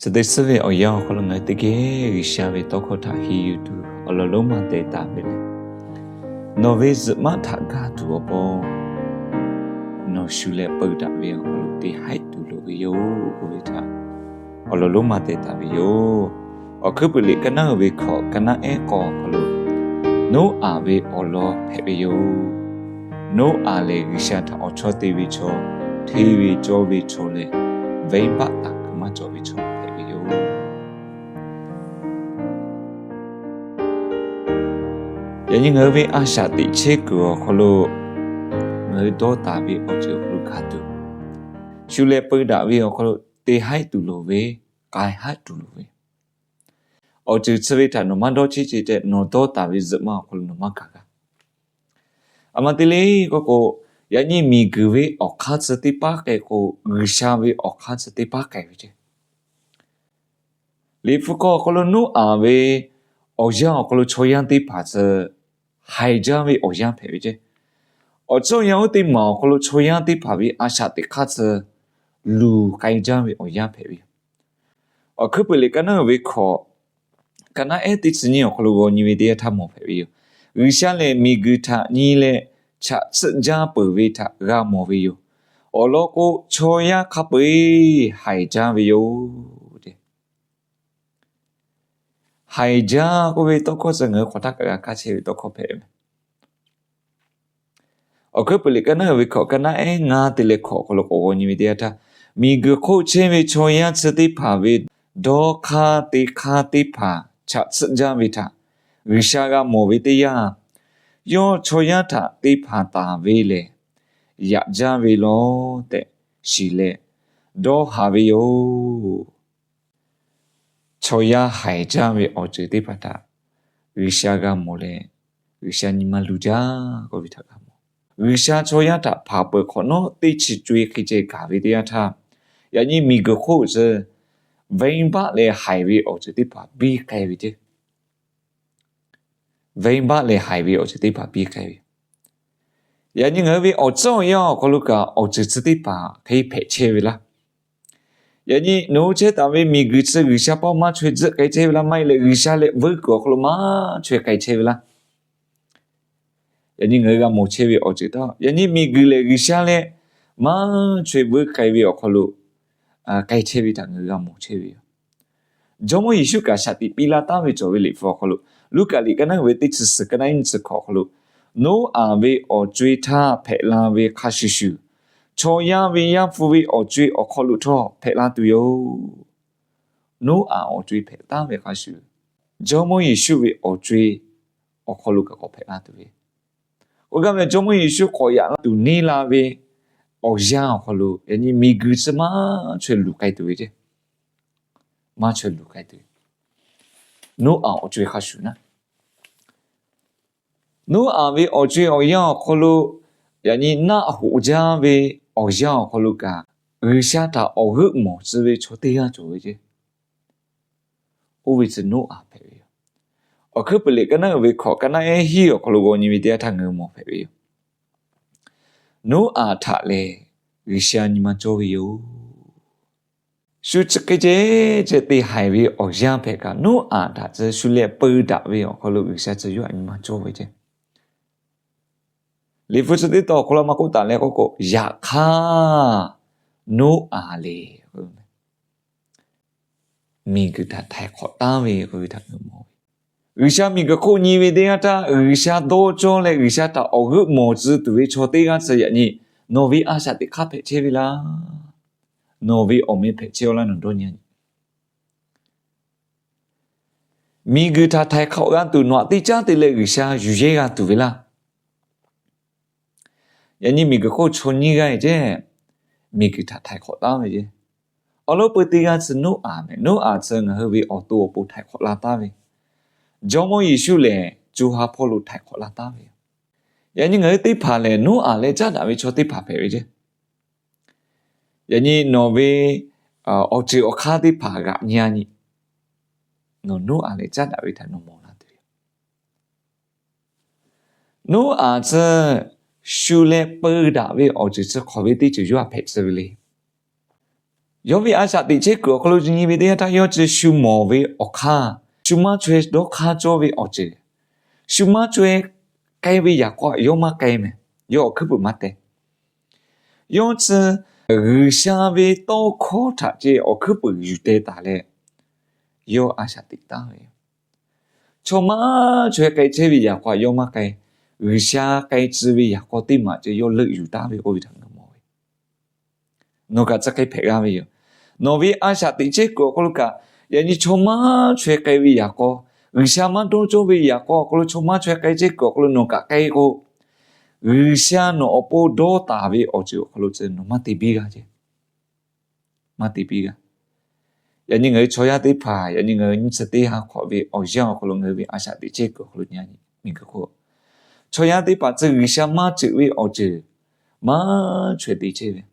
Chi teˇ suhˉ ve awˬ yanˇ awˬ hk'aw lo ngaˬ hui teˇ geh G'uiˬsha ve tawˇ hkawˇ htaꞈ heˍ yuˬ tuˬ awˬ lawn lonˉ ma teh taˍ ve lehˬ, nawˬ ve zuhꞈ maˆ htaꞈ gaˇ tuˬ awˬ pon nawˬ shu leh peu daꞈ ve awˬ hk'aw lo te haiˉ tuˬ loˍ ve yoˬ k'oˆ ve htaꞈ awˬ lawn lonˉ ma teh taˍ ve yoˬ. Awˬ hkuiˉ puiˍ liꞈ kaˇ naˉ uiˍ ve hkawꞈ kaˇ naˉ ehˉ k'awˇ awˬ hk'aw lo, Noˉaꞈ ve awˬ lawn hpehꞈ ve yoˬ. Noˉaꞈ lehˬ G'uiˬsha htaꞈ awˬ chawˇ te ve chaw, hteˇ ve cawˇ ve chaw leh, venˇbaˆ taˍ kuiˬ maˇ cawˬ ve chaw hpehꞈ ve yoˬ. Yaꞈ nyi ngaˬ hui ve a shaꞈ teꞈ chehˇ kuiˬ awˬ hk'aw lo ngaˬ hui dawˇ taˍ ve awˬ ceuˬ awˬ hk'aw lo kaꞈ tuˬ, shu leh peu daꞈ ve awˬ hk'aw lo te haiˉ tuˬ loˍ ve, k'ai haiˉ tuˬ loˍ ve, awˬ ceuˬ chi ve htaꞈ nawˬ maˇ dawˇ cheˇ ce tehꞈ nawˬ dawˇ taˍ ve zuhꞈ maˆ awˬ hk'aw lo nawˬ maˇ gaˬ g'a. A ma te le k'oˆ k'o, yaꞈ nyi miˬguiˬ ve awˬ hk'aˇ chi teˇ paˉ k'ai k'o, G'uiˬsha ve awˬ hk'aˇ chi teˇ paˉ k'ai ve ceˇ. Liꞈ hpu hk'aw awˬ hk'aw lo Noˉaꞈ ve awˬ yanˇ awˬ hk'aw lo chaw yaˇ teˇ hpaˍ chi haiˬ jaˇ ve awˬ yanˇ hpehꞈ ve ceˇ. Awˬ ceuˬ awˬ yanˇ oˇ teˇ maˬ awˬ hk'aw lo chaw yaˇ teˇ hpaˍ ve a shaꞈ teꞈ hk'aˇ chi luˬ k'ai jaˇ ve awˬ yanˇ hpehꞈ ve yoˬ. Awˬ hkuiˉ puiˍ liꞈ kaˇ naˉ uiˍ ve hkawꞈ kaˇ naˉ ehˉ teˇ chi nyiˇ awˬ hk'aw lo g'aw nyi ve teˇ yanˇ htaˇ mawˬ hpehꞈ ve yoˬ. G'uiˬsha lehˬ miˬguiˬ htaꞈ nyi leh chaꞈ tsuhˆ jaˇ peuˬ ve htaꞈ g'a mawˬ ve yoˬ. Awˬ lawn k'o, chaw yaˇ hk'a peu-eˬ haiˬ jaˇ ve yoˬ tehꞈ. Haiˬ jaˇ k'oˆ ve tawˇ hkawˇ chi ngaˬ hui hk'awꞈ htaˇ kaꞈ g'a kaˇ chehˇ ve tawˇ hkawˇ hpehꞈ ve. Awˬ hkuiˉ puiˍ liꞈ kaˇ naˉ uiˍ ve hkawꞈ kaˇ naˉ ehˉ ngaˇ te leh hkawꞈ awˬ hk'aw lo k'awꞈ g'aw nyi ve teˇ yanˇ htaˇ, miˬguiˬ hk'oˆ chehˇ ve chaw yaˇ chi teˇ hpaˍ ve dawˇ hk'aˇ te hk'aˇ teˇ hpaˍ chaꞈ tsuhˆ jaˇ ve htaꞈ G'uiˬsha g'a mawˬ ve teˇ yanˇ, yawˇ chaw yaˇ htaꞈ te hpanˍ taˍ ve lehˬ, yaꞈ jaˇ ve law tehꞈ shiˍ leh dawˇ haˍ ve yoˬ. Chaw yaˇ haiˬ jaˇ ve awˬ ceuˬ teˇ hpaˍ htaꞈ G'uiˬsha g'a mawˬ leh, G'uiˬsha nyi ma luˬ jaˇ k'oˆ ve htaꞈ g'a mawˬ. G'uiˬsha chaw yaˇ htaꞈ hpanˍ peuˬ hk'awꞈ nawˉ teˇ chi co-e hk'e ceh gaˬ ve teˇ yanˇ htaˇ, yaꞈ nyi miˬguiˬ hk'oˆ chi venˇbaˆ leh haiˬ ve awˬ ceuˬ teˇ hpaˍ biˇ k'ai ve ceˇ. Venˇbaˆ leh haiˬ ve awˬ ceuˬ teˇ hpaˍ biˇ k'ai ve. Yaꞈ nyi ngaˬ hui ve awˬ ceuˬ awˬ yanˇ awˬ hk'aw lo kaꞈ awˬ ceuˬ chi teˇ hpaˍ hk'e hpehꞈ chehˇ ve laˇ. Yaꞈ nyi nawˬ hui chehˇ taˍ ve miˬguiˬ chi G'uiˬsha paw maˇ chaweh tzuhˆ k'ai chehˇ ve laˇ, maˇ heˆ leh G'uiˬsha leh vuiˇ kuiˬ awˬ hk'aw lo maˇ chaweh k'ai chehˇ ve laˇ. Yaꞈ nyi ngaˬ hui g'a mawˬ chehˇ ve awˬ ceuˬ htaꞈ, yaꞈ nyi miˬguiˬ lehˬ G'uiˬsha leh maˇ chaweh vuiˇ k'ai ve awˬ hk'aw lo k'ai chehˇ ve htaꞈ ngaˬ hui g'a mawˬ chehˇ ve yoˬ. Jawˇmawˇ Yeˍsuˆ kaꞈ shaˍ tiꞈ piˇ laˇ taˉ ve cawˬ ve liꞈ hpu awˬ hk'aw lo, Luˉkaꞈ liꞈ kaˇ naˉ uiˍ ve teˇ chi suhˍ kaˇ naˉ nyiˇ chi hkawꞈ awˬ hk'aw lo, Noˉaꞈ ve awˬ co-e htaˇ hpehꞈ la ve hk'a shuˍ shuˍ, chaw yaˇ ve Yaˇ hpu ve awˬ co-e awˬ hk'aw lo htawˇ hpehꞈ la tuˬ yoˬ. Noˉaꞈ awˬ co-e hpehꞈ taˉ ve hk'a shuˍ, Jawˇmawˇ Yeˍsuˆ ve awˬ co-e awˬ hk'aw lo kaꞈ k'awꞈ hpehꞈ la tuˬ ve. Oˇ gaˇ ve Jawˇmawˇ Yeˍsuˆ k'awꞈ yaꞈ la tuˬ neˇ la ve awˬ yanˇ awˬ hk'aw lo yaꞈ nyi miˬguiˬ chi maˇ chaweh luˬ k'ai tuˬ ve ceˇ. Maˇ chaweh luˬ k'ai tuˬ ve. Noˉaꞈ awˬ co-e hk'a shuˍ naˉ, Noˉaꞈ ve awˬ co-e awˬ yanˇ awˬ hk'aw lo, yaꞈ nyi naˆ hoꞈ jaˇ ve awˬ yanˇ awˬ hk'aw lo kaꞈ, G'uiˬsha htaꞈ awˬ g'euˆ mawˬ tcuh ve chaw teˇ g'aˇ cawˬ ve ceˇ. Oˇ ve chi Noˉaꞈ hpehꞈ ve yoˬ. Awˬ hkuiˉ puiˍ liꞈ kaˇ naˉ uiˍ ve hkawꞈ kaˇ naˉ ehˉ hiˉ awˬ hk'aw lo g'aw nyi ve teˇ yanˇ htaˇ ngaˬ hui mawˬ hpehꞈ ve yoˬ. Noˉaꞈ htaꞈ lehˬ G'uiˬsha nyi ma cawˇ ve yoˬ. Shu chi hk'e ceh ceh te haiˬ ve awˬ yanˇ hpehꞈ kaꞈ, Noˉaꞈ htaꞈ tcuh shu leh peu daꞈ ve awˬ hk'aw lo G'uiˬsha tcuh yawˇ htaꞈ nyi ma cawˇ ve ceˇ. Liꞈ hpu chi teˇ tawn awˬ hk'aw lo maˇ k'oˆ taˍ leh k'oˆ k'o, yaꞈ hk'aˇ Noˉaꞈ lehˬ miˬguiˬ htaꞈ htaiˍ hk'awꞈ taˉ ve k'oˆ ve htaꞈ ngaˬ hui mawˬ ve. G'uiˬsha miˬguiˬ hk'oˆ nyi ve teˇ g'aˇ htaˇ, G'uiˬsha dawˇ cawˇ leh G'uiˬsha htaꞈ awˬ g'euˆ mawˬ tcuh tuˬ ve chaw teˇ g'aˇ tcuh yaꞈ nyi nawˬ ve a shaꞈ teꞈ hk'aˇ hpehꞈ chehˇ ve laˇ. Nawˬ ve awˬ meh hpehꞈ chehˇ-aw laˇ nawˬ dawˇ nyi. Miˬguiˬ htaꞈ htaiˍ hk'awꞈ g'a tuˬ nawˬ aꞈ teˇ caˉ te leh G'uiˬsha yuˬ yehˇ g'a tuˬ ve laˇ. Yaꞈ nyi miˬguiˬ hk'oˆ chaw nyiˇ g'aˇ ceˇ, miˬguiˬ htaꞈ htaiˍ hk'awꞈ taˉ ve ceˇ. Awˬ lawn peu teˇ g'aˇ tcuh Noˉaꞈ meh. Noˉaꞈ tcuh ngaˬ hui ve awˬ to awˬ pon htaiˍ hk'awꞈ la taˉ ve. Jawˇmawˇ Yeˍsuˆ lehˬ co ha hpawˇ lo htaiˍ hk'awꞈ la taˉ ve. Yaꞈ nyi ngaˬ hui teˇ hpaˍ lehˬ Noˉaꞈ leh caˉ daꞈ ve chaw teˇ hpaˍ hpehꞈ ve ceˇ. Yaꞈ nyi nawˬ ve awˬ ceuˬ awˬ hk'aˇ teˇ hpaˍ g'aꞈ nyi-a nyi, nawˬ Noˉaꞈ leh caˉ daꞈ ve htaꞈ nawˬ mawˬ la tuˬ yoˬ. Noˉaꞈ tcuh shu leh peu daꞈ ve awˬ ceuˬ chi hk'awꞈ ve teˇ ceuˬ yawˇ htaꞈ hpehꞈ tcuh ve le. Yawˇ ve a shaꞈ teꞈ chehˇ kuiˬ awˬ hk'aw lo nyi ve teˇ yanˇ htaˇ, yawˇ chi shu mawˬ ve awˬ hk'aˇ, shu maˇ chaweh dawˇ hk'aˇ cawˇ ve awˬ ceuˬ, shu maˇ chaweh k'ai ve yaꞈ k'aw yawˇ maˇ k'ai mehˍ. Yawˇ awˬ hkuiˉ puiˍ maˇ teh. Yawˇ chi G'uiˬsha ve tawˇ hkawˇ htaꞈ ce awˬ hkuiˉ puiˍ yuˬ teh taˍ leh, yawˇ a shaꞈ teꞈ taˍ ve yoˬ. Chaw maˇ chaweh k'ai chehˇ ve yaꞈ k'aw yawˇ maˇ k'ai. G'uiˬsha k'ai tcuh ve yaꞈ k'aw teˇ maˬ ce yawˇ leuˆ yuˬ taˍ ve oˇ ve htaꞈ ngaˬ hui mawˬ ve. Nawˬ kaꞈ tcuh k'ai hpehꞈ g'a ve yoˬ. Nawˬ ve a shaꞈ teꞈ chehˇ kuiˬ awˬ hk'aw lo kaꞈ, yaꞈ nyi chaw maˇ chaweh k'ai ve yaꞈ k'aw, G'uiˬsha maˇ dawˇ cawˇ ve yaꞈ k'aw awˬ hk'aw lo chaw maˇ chaweh k'ai chehˇ kuiˬ awˬ hk'aw lo nawˬ kaꞈ k'ai k'o, G'uiˬsha nawˬ awˬ pon dawˇ taˍ ve awˬ ceuˬ awˬ hk'aw lo ceh nawˬ maˇ te biˇ g'a ce. Maˇ te biˇ g'a. Yaꞈ nyi ngaˬ hui chaw yaˇ teˇ hpaˍ, yaꞈ nyi ngaˬ hui nyiˇ chi teˇ ha hk'awꞈ ve awˬ yanˇ awˬ hk'aw lo ngaˬ hui ve a shaꞈ teꞈ chehˇ kuiˬ awˬ hk'aw lo nyi miˬguiˬ hk'oˆ, chaw yaˇ teˇ hpaˍ tcuh G'uiˬsha maˇ ceuꞈ ve awˬ ceuˬ maˇ chaweh te chehˇ ve.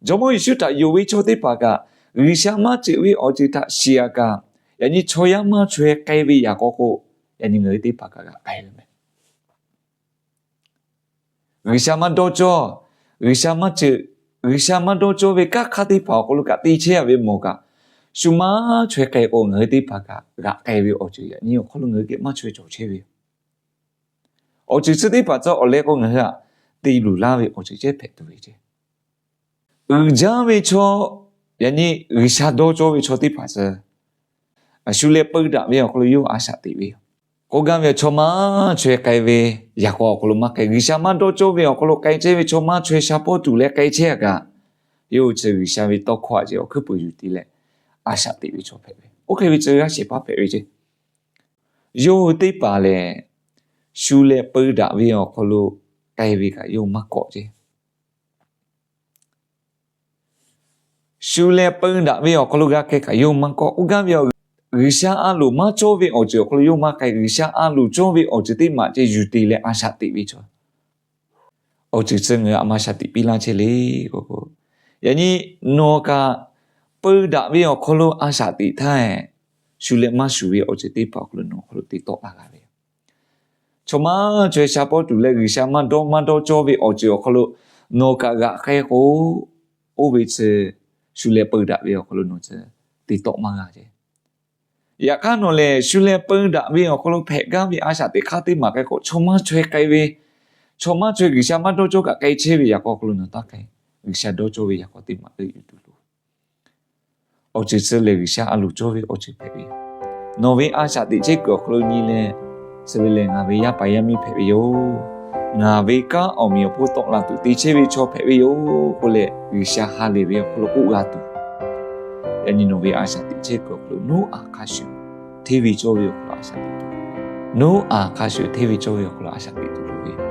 Jawˇmawˇ Yeˍsuˆ htaꞈ yonˍ ve chaw teˇ hpaˍ kaꞈ, G'uiˬsha maˇ ceuꞈ ve awˬ ceuˬ htaꞈ shiˍ a kaꞈ, yaꞈ nyi chaw yaˇ maˇ chaweh k'ai ve yaꞈ k'aw k'o, yaꞈ nyi ngaˬ hui teˇ hpaˍ kaꞈ g'a k'ai ve mehˍ. G'uiˬsha maˇ dawˇ cawˇ, G'uiˬsha maˇ ceuꞈ, G'uiˬsha maˇ dawˇ cawˇ ve kanˉ hk'aˇ teˇ hpaˍ awˬ hk'aw lo kaꞈ te chehˇ a ve mawˬ kaꞈ, shu maˇ chaweh k'ai k'o ngaˬ hui teˇ hpaˍ kaꞈ g'aꞈ k'ai ve awˬ ceuˬ yaꞈ nyi awˬ hk'aw lo ngaˬ hui geh maˇ chaweh cawˬ chehˇ ve yoˬ. Awˬ ceuˬ chi teˇ hpaˍ tcuh awˬ leh k'o ngaˬ hui aꞈ te luˬ laˇ ve awˬ ceuˬ ceh hpehꞈ tuˬ ve ce. Uiˍ jaˇ ve chaw, yaꞈ nyi G'uiˬsha dawˇ cawˇ ve chaw teˇ hpaˍ tcuh, shu leh peu daꞈ ve awˬ hk'aw lo yawˇ a shaꞈ teꞈ ve yoˬ. K'oˆ gaˇ ve, chaw maˇ chaweh k'ai ve yaꞈ k'aw awˬ hk'aw lo maˇ k'ai, G'uiˬsha maˇ dawˇ cawˇ ve awˬ hk'aw lo k'ai chehˇ ve chaw maˇ chaweh sha pawˇ tuˬ leh k'ai chehˇ a kaꞈ, yawˇ hui chi G'uiˬsha ve tawˇ hkawˇ a ce awˬ hkuiˉ puiˍ yuˬ te leh a shaꞈ teꞈ ve chaw hpehꞈ ve. Oˇ hk'e ve tcuh g'aˇ shehˍ hpaˇ hpehꞈ ve ce. Yawˇ hui teˇ hpaˍ lehˬ, shu leh peu daꞈ ve awˬ hk'aw lo k'ai ve kaꞈ yawˇ hui maˇ kawꞈ ce. Shu leh peu daꞈ ve awˬ hk'aw lo g'a k'ai kaꞈ yawˇ hui maˇ kawꞈ. K'oˆ gaˇ ve, G'uiˬsha a loˍ maˇ cawˇ ve awˬ ceuˬ awˬ hk'aw lo yawˇ hui maˇ k'ai, G'uiˬsha a loˍ cawˇ ve awˬ ceuˬ teˇ maˬ ce yuˬ te leh a shaꞈ teꞈ ve chaw. Awˬ ceuˬ chi ngaˬ hui a maˇ shaꞈ teꞈ piˇ laˇ chehˇ le k'o k'o, yaꞈ nyi nawˬ kaꞈ peu daꞈ ve awˬ hk'aw lo a shaꞈ teꞈ htaˇ, shu leh maˇ shuˍ ve awˬ ceuˬ teˇ hpaˍ awˬ hk'aw lo nawˬ awˬ hk'aw lo te tawˆ la g'a ve yoˬ. Chaw maˇ chaweh sha pawˇ tuˬ leh G'uiˬsha maˇ dawˇ maˇ dawˇ cawˇ ve awˬ ceuˬ awˬ hk'aw lo nawˬ kaꞈ g'aꞈ k'ai k'o, oˇ ve chi shu leh peu daꞈ ve awˬ hk'aw lo nawˬ chi te tawˆ maˇ g'a ce. Yaꞈ hk'aˇ nawˬ lehˬ shu leh peu daꞈ ve awˬ hk'aw lo hpehꞈ gaˇ ve a shaꞈ teꞈ hk'aˇ teˇ maˬ k'ai k'o, chaw maˇ chaweh k'ai ve, chaw maˇ chaweh G'uiˬsha maˇ dawˇ cawˇ kaꞈ k'ai chehˇ ve yaꞈ k'aw awˬ hk'aw lo nawˬ taˇ k'ai. G'uiˬsha dawˇ cawˇ ve yaꞈ k'aw teˇ maˬ leuˆ yuˬ tuˬ loˬ. Awˬ ceuˬ chi lehˬ G'uiˬsha a loˍ cawˇ ve awˬ ceuˬ hpehꞈ ve yoˬ. Nawˬ ve a shaꞈ teꞈ chehˇ kuiˬ awˬ hk'aw lo nyi leh, chi ve lehˬ ngaˬ ve yaˇ paˍ yaˇ miˇ hpehꞈ ve yoˬ. Ngaˬ ve kanˉ awˬ meꞈ awˬ hponˇ tawˆ la tuˬ te chehˇ ve chaw hpehꞈ ve yoˬ k'oˆ leh, G'uiˬsha ha lehˬ ve awˬ hk'aw lo k'oˆ g'a tuˬ, yaꞈ nyi nawˬ ve a shaꞈ teꞈ chehˇ kuiˬ awˬ hk'aw lo Noˉaꞈ hk'a shuˍ hteˇ ve cawˇ ve awˬ hk'aw lo a shaꞈ teꞈ tuˬ, Noˉaꞈ hk'a shuˍ hteˇ ve cawˇ ve awˬ hk'aw lo a shaꞈ teꞈ tuˬ loˍ ve yoˬ.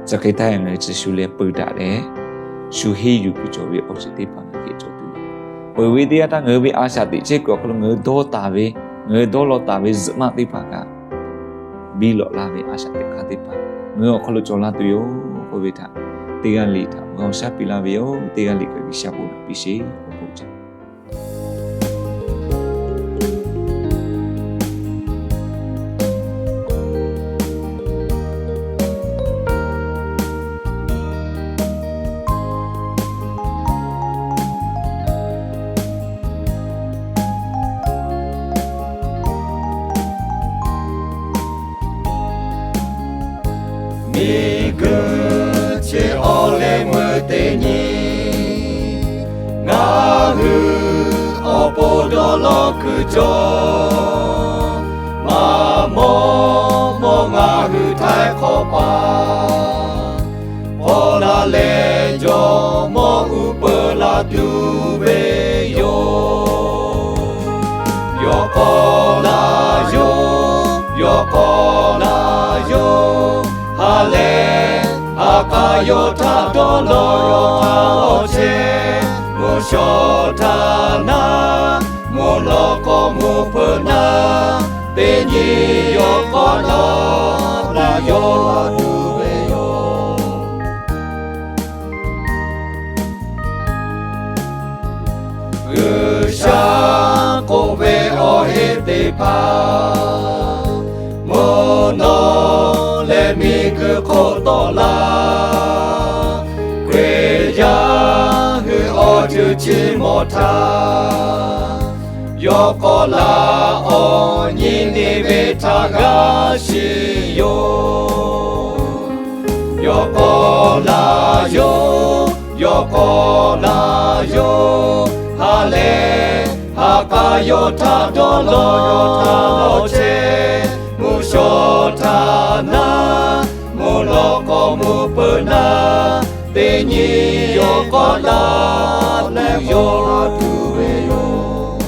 Chi hk'e htaˇ ngaˬ hui chi shu leh peu daꞈ leh, shu henˇ yuˬ kuiˬ cawˬ ve awˬ ceuˬ teˇ hpaˍ ngaˬ hui geh cawˬ tuˬ yoˬ. Peuˬ ve teˇ yanˇ htaˇ ngaˬ hui ve a shaꞈ teꞈ chehˇ kuiˬ awˬ hk'aw lo ngaˬ hui dawˇ taˍ ve, ngaˬ hui dawˇ law taˍ ve zuhꞈ maˆ teˇ hpaˍ kaꞈ, biˇ lawꞈ laˇ ve a shaꞈ teꞈ hk'aˇ teˇ hpaˍ ngaˬ hui awˬ hk'aw lo cawˬ la tuˬ yoˬ k'oˆ ve htaꞈ, teˇ g'aˇ le htaꞈ g'aw shaˉ piˇ laˇ ve yoˬ. Teˇ g'aˇ le kaꞈ G'uiˬsha bon naꞈ piˇ sheˍ k'oˆ ce. Miˬguiˬ chi awˬ leh meuˇ teˇ nyi, ngaˬ hui awˬ pon dawˇ law kuiˬ cawˬ. Maˇ mawˇ mawˇ ngaˬ hui htaiˍ hk'awꞈ paˍ, k'awꞈ la leh jawˇmawˇ uˉ peunˍ la tuˬ ve yoˬ. Yawˇ k'awꞈ la yoˬ, yawˇ k'awꞈ la yoˬ. Ha lehˬ ha k'a yawˇ htaꞈ dawˇ law, yawˇ htaꞈ law chehˇ. Mvuhˇ shawˍ htaꞈ naˉ, mvuhˇ lawꞈ k'awꞈ mvuhˇ hpeuꞈ naˉ, teˇ nyi yawˇ k'awꞈ la tuˬ yoˬ. G'uiˬsha k'oˆ ve awˬ heˆ teˇ hpaˍ, mvuhˇ naw leh miˬguiˬ hk'oˆ tawˆ la. Hkriꞈ yaˇ hui awˬ chi mawˬ htaˇ, yawˇ k'awꞈ laˇ awˬ nyi neˇ ve htaꞈ g'a shiˍ yoˬ. Yawˇ k'awꞈ laˇ yoˬ, yawˇ k'awꞈ laˇ yoˬ. Ha lehˬ ha k'a yawˇ htaꞈ dawˇ law htaˇ lawˬ chehˇ. Mvuhˇ shawˍ htaꞈ naˉ, mvuhˇ lawꞈ k'awꞈ mvuh peuˬ naˉ, teˇ nyi yawˇ k'awꞈ laˇ leh yawˇ tuˬ ve yoˬ.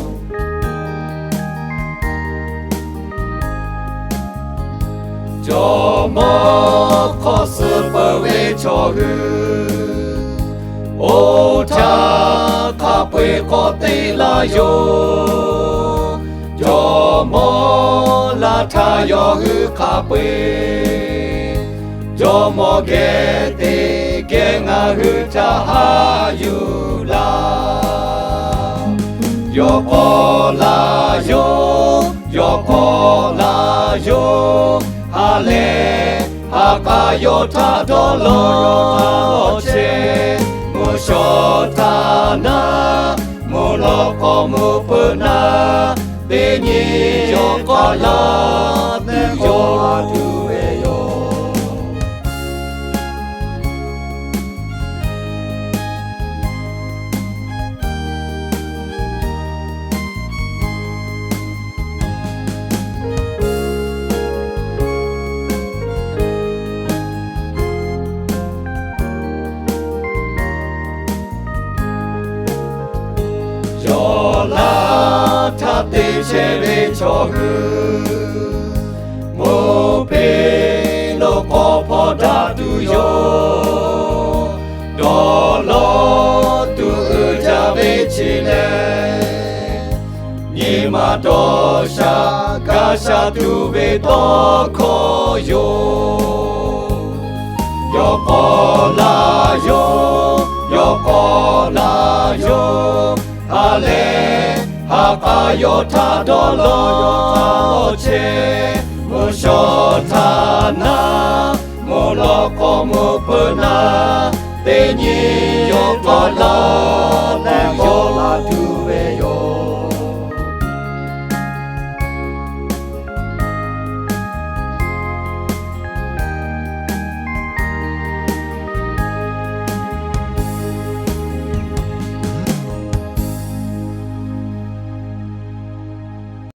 Jawˇmawˇ hk'awꞈ suh peuˬ ve chaw hui, oˇ htaˇ hk'a peu-eˬ k'awꞈ te laˇ yoˬ. Jawˇmawˇ laˇ htaˇ yawˇ hui hk'a peu-eˬ, jawˇmawˇ geh teꞈ geh ngaˬ hui htaꞈ haꞈ yuˬ laˇ. Yawˇ k'awꞈ laˇ yoˬ, yawˇ k'awꞈ laˇ yoˬ. Ha lehˬ ha k'a yawˇ htaꞈ dawˇ law lawˬ chehˇ. Mvuhˇ shawˍ htaꞈ naˉ, mvuhˇ lawꞈ k'awꞈ mvuh peuˬ naˉ, teˇ nyi yawˇ k'awꞈ laˇ leh yawˇ tuˬ ve yoˬ. Yawˇ laˇ htaˇ te chehˇ ve chaw hui, mvuhˇ peˇ lo k'awꞈ hpaw daꞈ tuˬ yoˬ. Dawˇ law tuˬ uiˍ jaˇ ve chi lehˬ, nyi ma dawˇ sha gaˇ sha tuˬ ve tawˇ hkawˇ yoˬ. Yawˇ k'awꞈ laˇ yoˬ, yawˇ k'awꞈ laˇ yoˬ. Ha lehˬ ha k'a yawˇ htaꞈ dawˇ law lawˬ chehˇ. Mvuhˇ shawˍ htaꞈ naˉ, mvuhˇ lawꞈ k'awꞈ mvuh peuˬ naˉ, teˇ nyi yawˇ k'awꞈ laˇ leh yawˇ laˇ tuˬ